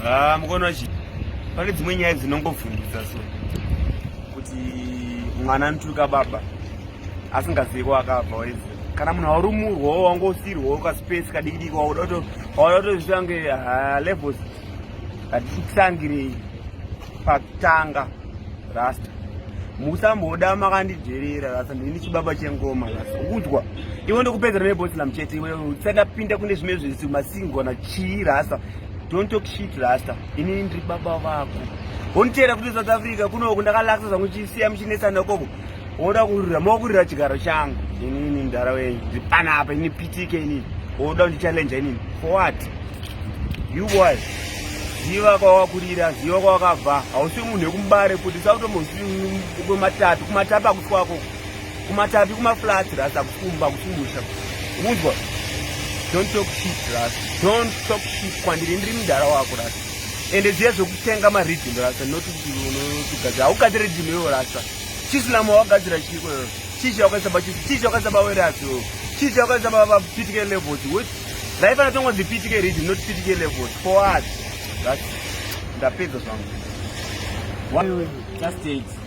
Ah, mukono chi pane dzimwe nyaya dzinongovhundutsa so kuti mwana anotuka baba asingazivi kwaakabva waiziva kana munhu aurumurwawo wangosirwawo kaspace kadikidiki wauda kutozvitange ah, levels hatitangirei pakutanga rasta musamboda makandidherera rasta ndini chibaba chengoma rasta ukunzwa iwe ndokupedzera neboslam chete iwe usandapinda kune zvimwe zvisi masingona chii rasta don't talk shit rasta inini ndiri baba vako wonditeera kuti south africa kunoku ndakalakisa zvangu chisiya muchinetsana ikoko woda kurira mokurira chigaro changu inini mdara wenyu ndiri panapa ini pitike inini woda kundichallenge inini for what you boy ziva kwawakurira ziva kwawakabva hausi munhu wekumbare kuti sautombokumatapi kumatapi akusi kwako kumatapi kumaflats rasta akusi kumba akusi kumusha unzwa don't talk shit rasta don't talk shit kwandiri ndiri mudhara wako rasta ende ziya zvekutenga mariddim rasta not kuti unotogadzira haugadzire riddim iwe rasta chisilamu wagadzira chiko iwe chii chawakaisa pachisi chii chawakaisa pawerasi iwe chii chawakaisa paptk levels raifanira tongonzi ptk riddim not ptk levels for what that's ndapedza zvangu Just eight.